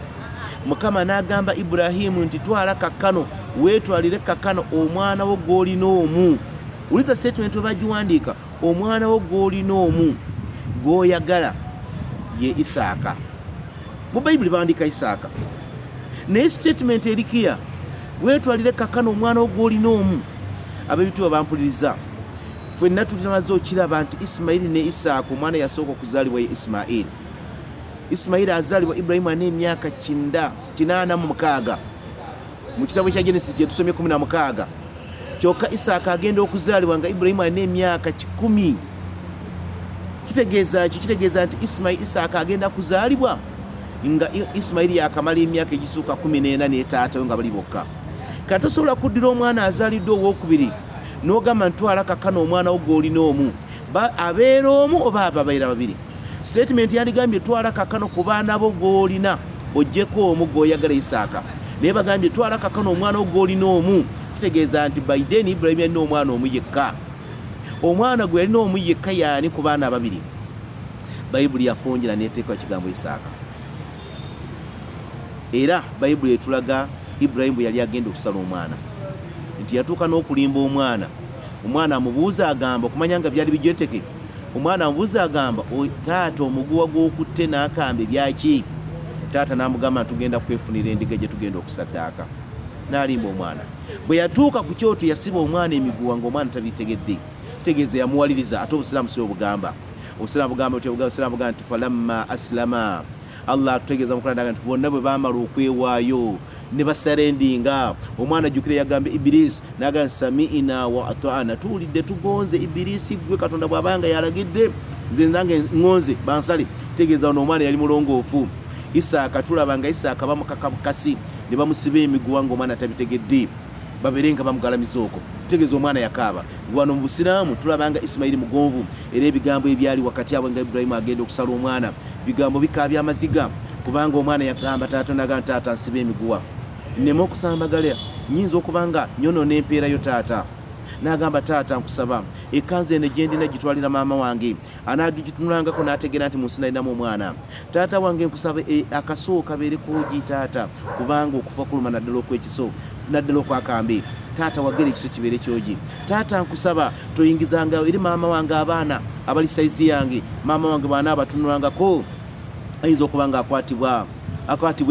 Mukama n'agamba Ibrahimu nti twala kakkano, weetwalire kakkano omwana wo gw'olina omu. Wuliza statement we bagiwandiika, omwana wo gw'olina omu gw'oyagala ye Isaaka. Mu Bayibuli bawandiika Isaaka, naye statement erikiya weetwalire kakkano omwana wo gw'olina omu. Ab'ebitiibwa bampuliriza, ffenna tumaze okiraba nti Isimayiri ne Isaaka, omwana yasooka okuzaalibwa ye Isimayiri. Isimayiri azaalibwa Ibulayimu alina emyaka 986 mu kitabo kya Genesis gye tusomye 16. Kyokka Isaaka agenda okuzaalibwa nga Ibulayimu alina emyaka 100. Kitegeeza ki? Kitegeeza nti Isimayiri, Isaaka agenda kuzaalibwa nga Isimayiri yakamala emyaka egisuuka 14 ne taata we nga bali bokka. Kati tosobola kuddira omwana azaaliddwa owokubiri n'ogamba ntwala kakkano omwana wo gw'olina omu, abeera omu oba ababeera babiri. Statement yandigambye twala kakano ku baana bo gw'olina oggyeko omu gw'oyagala Isaaka, naye bagambye twala kakano omwana wo gw'olina omu. Kitegeeza nti by then Ibrahim yalina omwana omu yekka. Omwana gwe yalina omu yekka yaani ku baana ababiri? Bayibuli yakonjera n'eteeka ekigambo Isaaka. Era Bayibuli etulaga Ibulayimu bwe yali agenda okusala omwana nti yatuuka n'okulimba omwana. Omwana amubuuza agamba, okumanya nga byali bijeteke, omwana amubuuza agamba, taata omuguwa gw'okutte n'akambe byaki? Taata n'amugamba nti tugenda kwefunira endiga gye tugenda okusaddaaka. N'alimba omwana. Bwe yatuuka ku kyoto yasiba omwana emiguwa ng'omwana tabitegedde. Kitegeeza yamuwaliriza, ate Obusiraamu si obugamba. Obusiraamu bugamba butya? Obusiraamu bugamba nti falamma aslama. Allah atutegeeza mu Quran nti bonna bwe baamala okwewaayo ne basarendinga, omwana jjukira yagambye Ibirisi n'agamba samiina wa ataana, tuwulidde tugonze. Ibirisi ggwe Katonda bw'aba nga yalagidde nze nange ŋŋonze bansale. Kitegeeza ono omwana yali mulongoofu. Isaaka tulaba nga Isaaka bamukaka bukasi ne bamusiba emiguwa ng'omwana tabitegedde, babeere nga bamugalamiza okwo, kitegeeza omwana yakaaba. Wano mu Busiraamu tulaba nga Isimayiri mugonvu, era ebigambo ebyali wakati abwe nga Ibulayimu agenda okusala omwana bigambo bikaabya amaziga, kubanga omwana yagamba taata naga taata nsiba emiguwa nneme okusambagala, nyinza okuba nga nyonoona empeera yo taata. N'agamba taata nkusaba ekkanzu eno gyendina gitwalira maama wange anaagitunulangako n'ategeera nti mu nsi nalinamu omwana. Taata wange nkusaba e, akaso kabeere koogi taata, kubanga okufa kuluma naddala okw'ekiso, naddala okwakambe. Taata wagera ekiso kibeere kyogi. Taata nkusaba toyingizanga eri maama wange abaana abali sayizi yange, maama wange bw'anaabatunulangako ayinza okuba nga akwatibwa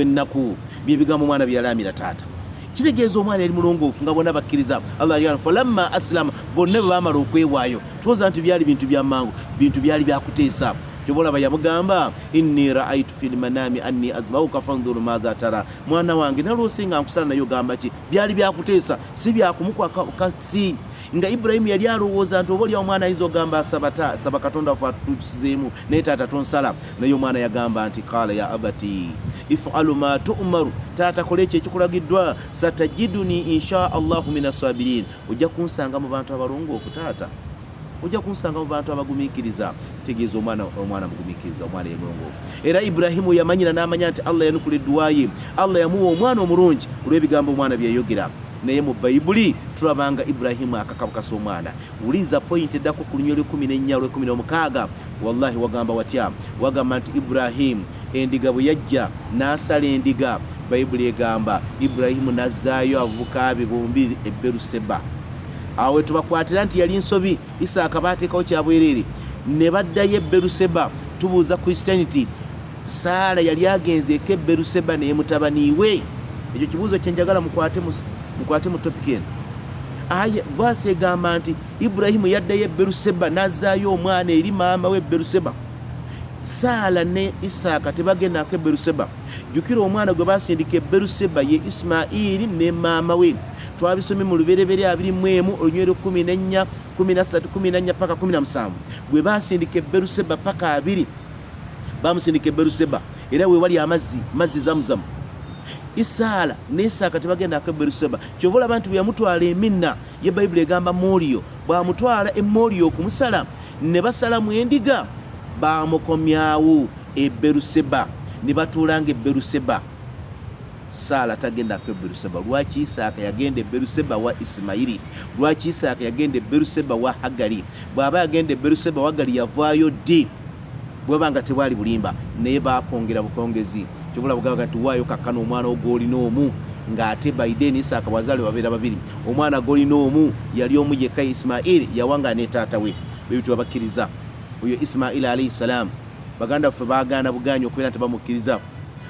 ennaku. Byebigambo omwana bye yalaamira taata. Kitegeeza omwana yali mulongoofu nga bonna bakkiriza Allah yagamba falamma aslama, bonna bwe baamala okwewaayo. Tuwoza nti byali bintu bya mangu, bintu byali byakuteesa. Kyova olaba yamugamba inni raaitu fil manami anni azbauka fanzur maza tara, mwana wange naloose nga nkusala naye ogamba ki? Byali byakuteesa, si byakumukwakasi. Nga Ibulayimu yali alowooza nti oba olyawo omwana ayinza okugamba saba Katonda waffe atutuusizeemu, naye taata tonsala. Naye omwana yagamba nti qaala ya abati ifalu ma tu'maru, taata kola ekyo ekikulagiddwa, satajiduni insha Allahu mina sabirin, ojja kunsanga mu bantu abalongoofu taata, ojja kunsanga mu bantu abagumiikiriza. Kitegeeza omwana, omwana mugumiikiriza, omwana ye mulongoofu. Era Ibulayimu yamanyira n'amanya nti Allah yanukula edduwa ye, Allah yamuwa omwana omulungi olw'ebigambo omwana bye yayogera. Naye mu Bayibuli tulaba nga Ibulayimu akakabukasa omwana. Wuliriza poyinti eddako ku lunywa lw'ekkumi n'ennya olw'ekkumi n'omukaaga. Wallahi wagamba watya? Wagamba nti Ibulayimu endiga bwe yajja n'asala endiga, Bayibuli egamba Ibulayimu n'azzaayo abavubuka be bombi e Beruseba. Awo we tubakwatira nti yali nsobi, Isaaka baateekawo kya bwereere ne baddayo e Beruseba. Tubuuza Christianity, Saala yali agenzeeko e Beruseba naye mutabani we? Ekyo kibuuzo kye njagala mukwate mu topic eno. Aya, vaasi egamba nti Ibulayimu yaddayo e Beruseba n'azzaayo omwana eri maama we Beruseba. Saala ne Isaaka tebagendako e Beruseba. Jjukira omwana gwe baasindika e Beruseba ye Isimaili ne maama we. Twabisomye mu Lubereberye 21 olunyiriri 14, 13, 14 paka 17. Gwe baasindika e Beruseba paka 20. Bamusindika e Beruseba era we wali amazzi, mazzi Zamuzamu. Isaala ne Isaaka tebagendako e Beruseba. Kyova olaba nti bwe yamutwala e Minna, ye Bayibuli egamba Moliyo, bw'amutwala e Moliyo okumusala, ne basalamu endiga, baamukomyawo e Beruseba ne batuulanga e Beruseba. Saala tagendako e Beruseba. Lwaki Isaaka yagenda e Beruseba wa Isimayiri? Lwaki Isaaka yagenda e Beruseba wa Hagali? Bw'aba yagenda e Beruseba wa Hagali, yavaayo ddi? Bweba nga tebwali bulimba, naye bakwongera bukwongezi. Kyova olaba gamba nti waayo kakkano omwana wo gw'olina omu, ng'ate by then Isaaka bw'azaalibwa babeera babiri. Omwana gw'olina omu yali omu yekka, ye Isimaili, yawangaala ne taata we. Bwe bityo babakkiriza. Oyo Isimaili alaihi salaam, baganda baffe baagaana bugaanyi okubeera nti bamukkiriza.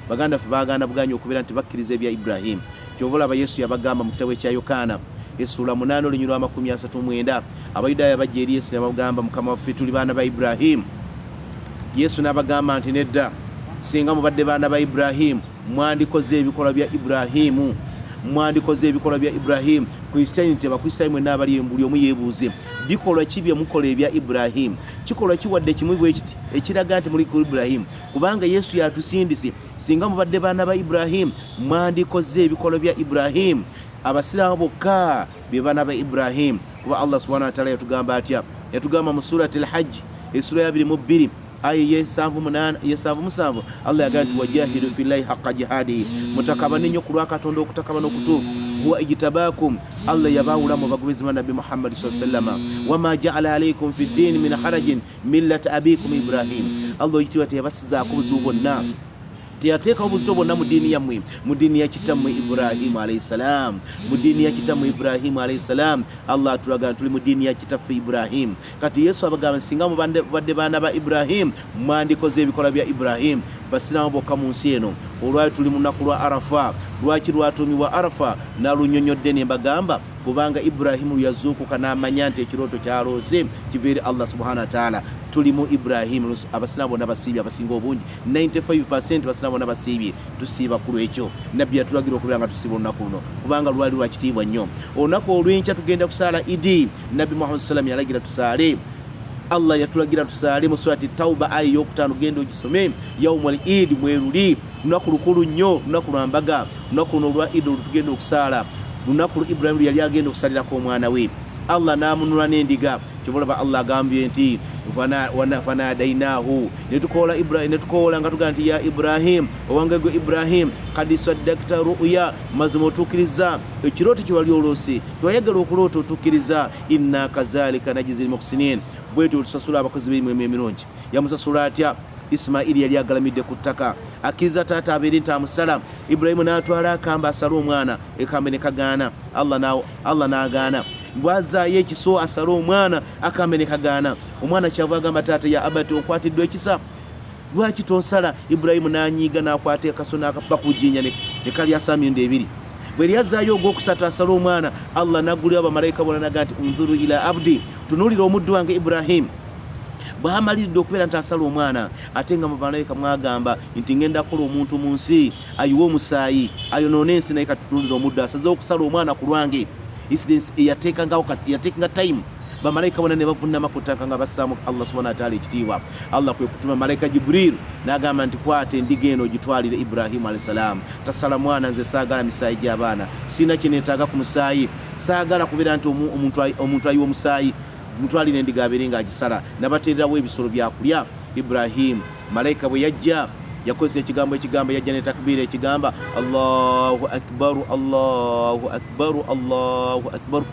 Baganda baffe baagaana bugaanyi okubeera nti bakkiriza ebya Ibrahim. Kyova olaba Yesu yabagamba mu kitabo ekya Yokaana essuula 8 olunyiriri lwa 39, Abayudaaya bajja eri Yesu ne bamugamba, Mukama waffe, tuli baana ba Ibrahim. Yesu n'abagamba nti, Nedda, singa mubadde baana ba Ibrahim, mwandikoze ebikolwa bya Ibrahimu. Mwandikoze ebikolwa bya Ibrahimu. Christianity, Abakristaayo mwenna abali buli omu yeebuuze, bikolwa ki bye mukola ebya Ibrahimu? Kikolwa ki wadde kimu bwe kiti ekiraga nti muli ku Ibrahimu? Kubanga Yesu yatusindise, singa mubadde baana ba Ibrahimu, mwandikoze ebikolwa bya Ibrahimu. Abasiraamu bokka be baana ba Ibrahimu, kuba Allah subhanahu wa ta'ala yatugamba atya? Yatugamba mu surati al-Hajj esura ya 22 aya ey'ensanvu munaana, ey'ensanvu musanvu, Allah yagamba nti wajahidu fillahi haqqa jihadihi, mutakabane nnyo ku lwa Katonda okutakabana okutuufu. Huwa ijtabakum, Allah yabaawula mu bagoberezi ba Nabbi Muhammad sallallahu alaihi wasallam. Wama ja'ala alaykum fi ddini min harajin millata abikum Ibrahim. Allah oyitibwa teyabasizaako buzibu bwonna, teyateekawo buzito bwonna mu ddiini yammwe, mu ddiini ya kitammwe Ibrahimu alayhi salam, mu ddiini ya kitammwe Ibrahimu alayhi salam. Allah atulaga nti tuli mu ddiini ya kitaffe Ibrahimu. Kati Yesu abagamba, singa mubadde baana ba Ibrahimu, mwandikoze ebikolwa bya Ibrahimu. Basiraamu bokka mu nsi eno. Olwali tuli mu lunaku lwa Arafa. Lwaki lwatuumibwa Arafa? Nalunyonyodde ne mbagamba, kubanga Ibrahimu lwe yazuukuka n'amanya nti ekirooto kyaloose kiva eri Allah subhanahu wa ta'ala. Tuli mu Ibrahimu. Abasiraamu bonna basiibye, abasinga obungi 95% basiraamu bonna basiibye. Tusiiba ku lwekyo Nabbi yatulagira okubeera nga tusiiba olunaku luno, kubanga lwali lwa kitiibwa nnyo. Olunaku olw'enkya tugenda kusaala Idi. Nabbi Muhammad sallam yalagira tusaale, Allah yatulagira tusaale mu surati Tauba aya ey'okutaano, genda ogisome. Yaumul Idi mweruli, lunaku lukulu nnyo, lunaku lwa mbaga. Lunaku luno olwa Idi olutugenda okusaala, lunaku lu Ibrahimu lwe yali agenda okusalirako omwana we, Allah n'amunula n'endiga. Kyova olaba Allah agambye nti fanadainahu, netukoola Ibrahim, netukoola nga tugamba nti ya Ibrahim, owange gwe Ibrahim, kad saddakta ru'ya, mazima otuukiriza ekirooto kye wali oloose, kyewayagala okuloota otuukiriza. Inna kazalika najzi lmuhsinin, bwetyo tusasula abakozi b'emirimu emirungi. Yamusasula atya? Ismaili yali agalamidde ku ttaka, akkiriza taata abeere nti amusala. Ibrahimu n'atwala akamba asale omwana, ekambe ne kagaana. Allah n'agaana. Bw'azzaayo ekiso asale omwana, akambe ne kagaana. Omwana kyava agamba taata, ya abati, onkwatiddwa ekisa, lwaki tonsala? Ibulayimu n'anyiiga n'akwata akaso n'akakuba ku jjinja ne kalyasa emirundi ebiri. Bwe lyazzaayo ogwokusatu asale omwana, Allah n'aggulirawo bamalayika bonna n'agamba nti undhuru ila abdi, tunuulira omuddu wange Ibrahimu bw'amaliridde okubeera nti asala omwana. Ate nga mu bamalayika mwagamba nti ngenda kukola omuntu mu nsi ayiwe omusaayi ayonoone ensi, naye katutunuulira omuddu asazeewo okusala omwana ku lwange. Incidence eyateekangawo, yateekanga time bamalayika bona ne bavunama ku ttaka nga bassaamu Allah subhana wataala ekitiibwa. Allah kwe kutuma malayika Jibriilu n'agamba nti, kwata endiga eno ogitwalire Ibrahimu alaihi salaamu. Tasala mwana, nze saagala misaayi gy'abaana, sirina kye neetaaga ku musaayi, saagala kubeera nti omuntu ayiwa omusaayi. Mutwalire endiga abeere ng'agisala. Nabateererawo ebisolo byakulya. Ibrahimu, malayika bwe yajja yakozesa ekigambo ekigamba, yajja ne takbiira ekigamba Allahu akbaru, Allahu akbaru, Allahu akbaru.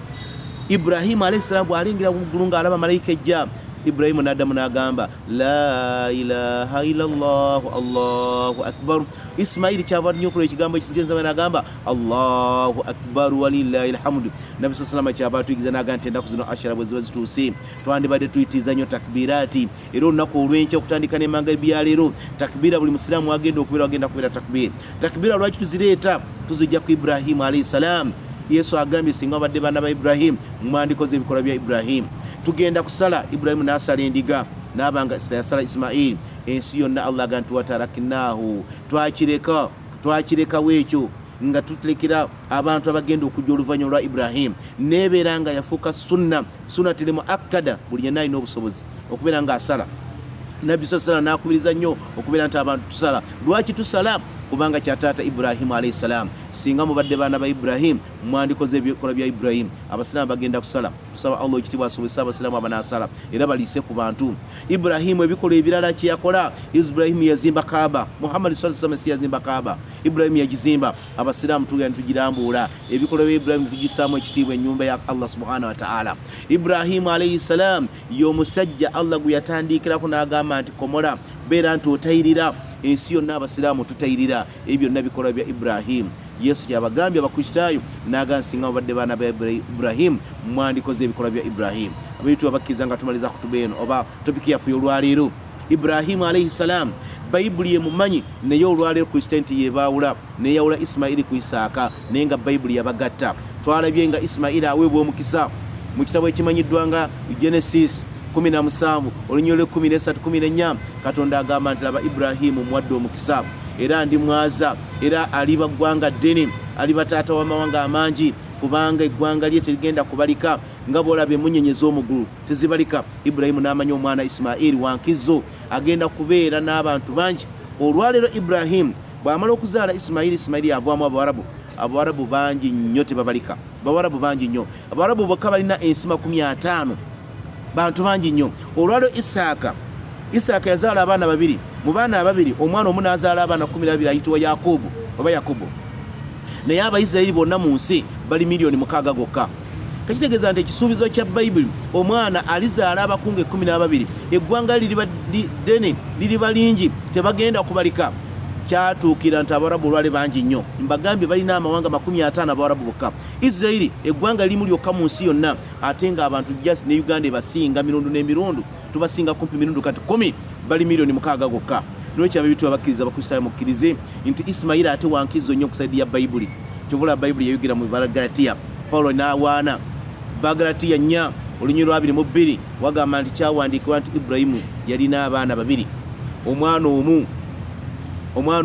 Ibrahimu alaihi salaamu bw'alingira mu ggulu ng'alaba malayika ejja, Ibrahimu n'addamu n'agamba la ilaha illallah, Allahu akbaru. Ismaili kyava nnyo okulwa ekigambo ekisigeza n'agamba Allahu akbaru walillahi alhamdu. Nabbi saa salama kyava atuyigiza n'agamba nti ennaku zino ashara bwe ziba zituuse twandibadde tuyitiriza nnyo takbiraati. Era olunaku olw'enkya okutandika n'emangaribi ya leero, takbira buli musiraamu agenda okubeera agenda kubeera takbira. Takbira lwaki tuzireeta? Tuzijja ku Ibrahimu alaihi salam. Yesu agambye singa babadde baana ba Ibrahimu mwandikoze ebikolwa bya Ibrahimu. Tugenda kusala, Ibrahimu n'asala endiga n'abanga yasala Ismaili. Ensi yonna Allah agamba nti wataraknahu, twakireka, twakirekawo ekyo nga tutulekera abantu abagenda okujja oluvannyuma lwa Ibrahimu, nebeera nga yafuuka sunna, sunnatili muakkada. Buli yenna alina obusobozi okubeera nga asala. Nabbi saa salam n'akubiriza nnyo okubeera nti abantu tusala. Lwaki tusala? Kubanga kya taata Ibrahimu alaihi salam. Singa mubadde baana ba Ibrahimu mwandikoze ebikolwa bya Ibrahimu. Abasiraamu bagenda kusala. Tusaba Allah ekitiibwa asobozese abasiraamu abanaasala era baliise ku bantu. Ibrahimu ebikolwa ebirala kyeyakola, Ibrahimu yazimba Kaaba. Muhammadi saa salam si yazimba Kaaba, Ibrahimu yagizimba. Abasiraamu tugenda tugirambuula ebikolwa bya Ibrahimu, tugisaamu ekitiibwa ennyumba ya Allah subhanahu wataala. Ibrahimu alaihi salam y'omusajja Allah gwe yatandikirako n'agamba nti komola, beera nti otayirira ensi yonna. Abasiraamu tutayirira, ebyo byonna bikolwa bya Ibrahimu. Yesu kyabagambye Abakristaayo n'agamba singa mubadde baana ba Ibrahimu mwandikoze ebikolwa bya Ibrahimu. Abaitu abakkiriza, nga tumaliza kutuba eno oba topiki yaffe olwaleero, Ibrahimu alaihi salam Bayibuli emumanyi, naye olwaleero Kristo nti yebaawula neyawula Isimayiri ku Isaaka, naye nga Bayibuli yabagatta. Twalabye nga Isimayiri aweebwa omukisa mu kitabo ekimanyiddwa nga Genesis 17 olunyiriri 13 14. Katonda agamba nti laba, Iburahimu muwadde omukisa era ndi mwaza, era aliba ggwanga ddene, aliba taata w'amawanga amangi, kubanga eggwanga lye terigenda kubalika nga bw'olaba emunyenye z'omuggulu tezibalika. Iburahimu n'amanya omwana Isimairi wankizo, agenda kubeera n'abantu bangi. Olwaleero Iburahimu bw'amala okuzaala Isimairi, Isimairi avaamu Abawarabu. Abawarabu bangi nnyo, tebabalika. Abawarabu bangi nnyo, Abawarabu bokka balina ensi 50, bantu bangi nnyo. Olwaleero Isaaka yazaala abaana babiri. Mu baana ababiri, omwana omu n'azaala abaana 12 ayitibwa Yakubu oba Yakubu, naye Abaisirayiri bonna mu nsi bali miliyoni 6 gokka. Kakitegeeza nti ekisuubizo kya Bayibuli, omwana alizaala abakungu 12, eggwanga liriba ddene, liriba lingi, tebagenda kubalika, kyatuukira nti Abawarabu olwale bangi nnyo. Mbagambye balina amawanga 50 Abawarabu bokka. Isirayiri eggwanga lirimu lyokka mu nsi yonna, ate ng'abantu just ne Uganda ebasinga mirundu n'emirundu, tubasinga kumpi mirundu kati 10, bali miliyoni 6 gokka. Nolwekyo abebitu abakkiriza, Abakristaayo, mukkirize nti Isimayiri ate wankizo nnyo ku side ya Bayibuli. Kyovula Bayibuli yayogera mu Bagalatiya, Pawulo n'awaana Bagalatiya 4 olunyiriri lwa 22, wagamba nti kyawandiikibwa nti Iburayimu yalina abaana babiri, omwana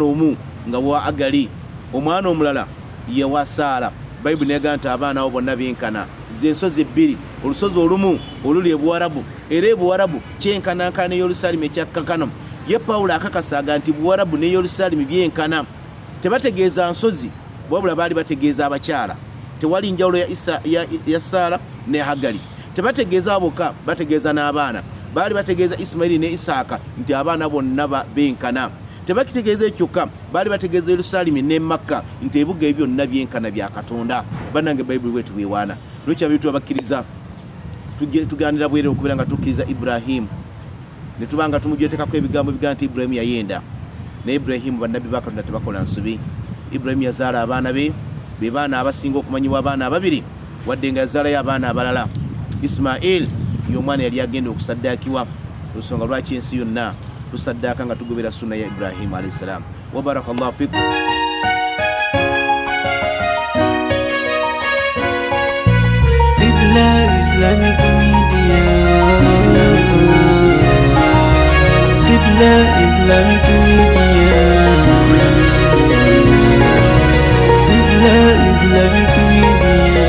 omu nga wa Agali, omwana omulala ye wa Saala. Bayibuli negamba nti abaana abo bonna benkana, zensozi ebbiri, olusozi olumu oluli ebuwarabu, era ebuwarabu kyenkanankana ne Yerusaalemi ekyakkakano. Ye Pawulo akakasaga nti Buwarabu ne Yerusaalemi byenkana. Tebategeeza nsozi, wabula baali bategeeza abakyala. Tewali njawulo ya Saala ne Hagali. Tebategeeza bokka, bategeeza n'abaana. Baali bategeeza Isimayiri ne Isaaka nti abaana bonna benkana. Tebakitegeeza ekyokka, baali bategeeza Yerusaalemi ne Makka nti ebibuga ebyo byonna byenkana, bya Katonda. Bannange, Bayibuli bwetu bwewaana. Lwekyo abintu abakkiriza tuganira bwerere okubeera nga tukkiriza Iburahimu ne tuba nga tumujwetekako ebigambo bigaa nti Iburahimu yayenda. Naye Iburahimu, bannabbi ba Katonda tebakola nsobi. Iburahimu yazaala abaana be, be baana abasinga okumanyibwa, abaana ababiri, wadde nga yazaalayo abaana abalala. Isimail y'omwana yali agenda okusaddaakibwa, ensonga lwaki ensi yonna tusaddaaka nga tugobera sunna ya Iburahimu alaihi salam. Wabarakallahu fikum. Qibla Islamic Media. Islamic Media. Qibla Islamic Media.